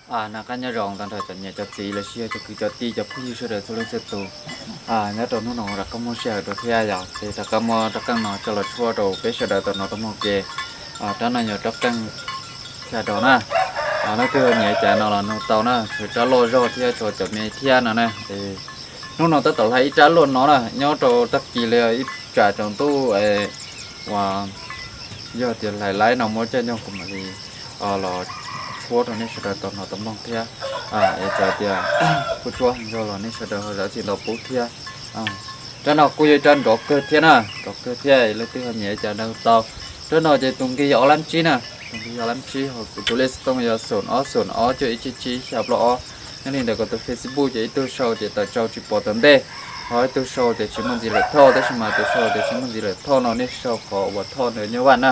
Noj qab nyob zoo tag nrho cov niam cov txiv los sis yog cov kwv cov tij cov phooj ywg sawv daws txhua leej txhua tus. Nyob rau hnub no rov qab muaj sij hawm dua thiab yom, ces rov qab muab rov qeej no coj los tshuab rau peb sawv daws tau hnov tau mloog ke. Rab no yog rab qeej thiaj rau na. Leej twg nyiam cas no los nug tau na, tshuav rab loj zog thiab tshuav cov me thiab no na. Hnub no tab tom hlais ib rab luaj no na, nyob rau tag kis li ib tsam tsaus ntuj uas yog tias hlais laib no muab caij nyoog kuv mam li los tshuab rau nej sawv daws tau hnov tau mloog thiab. Es txawm tias kuj tsuab heev zog los nej sawv daws ho zam txim ntau pub thiab. Rab no kuj yog ib rab nrov kawg thiab na, nrov kawg thiab, leej twg ho nyiam cas nug tau. Rab no ces tus nqi yog ob lab tsib na, tus nqi yog ob lab tsib, ho kuv tus lej xov tooj yog xoom ob xoom ob cuaj ib tsib tsib xya plaub ob. Nyob li ntawd kuv tus Facebook ces ib tug sau tias tawm tsau tsis pom tom ntej, ho ib tug sau tias tsis muaj ntxiv lawm thoj, tab sis mas tus sau tias tsis muaj ntxiv lawm thoj no nej sau qhov uas thoj ntawd nyob vaj na,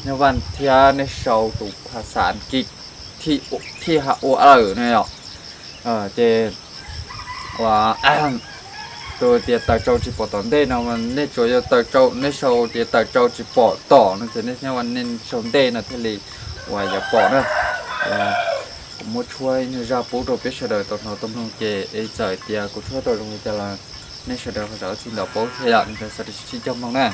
nyob vaj thiab nej sau tus phas xas Askiv thij ha ua lawm no yom. Ces uas tus tias tawm tsau tsis pom tom ntej no nej tsuas yog tawm tsau, nej sau tias tawm tsau tsis pom tom no ces nej nyob vaj, nej sau ntej no thiaj li uas yuav pom na. Kuv muab tshuab ib nyuag zaj pub rau peb sawv daws tau hnov tau mloog ces es txawm tias kuv tshuab tau zoo li cas los nej sawv daws ho zam txim ntau pub thiab yom, li ntawd xav tias sib cog mloog na.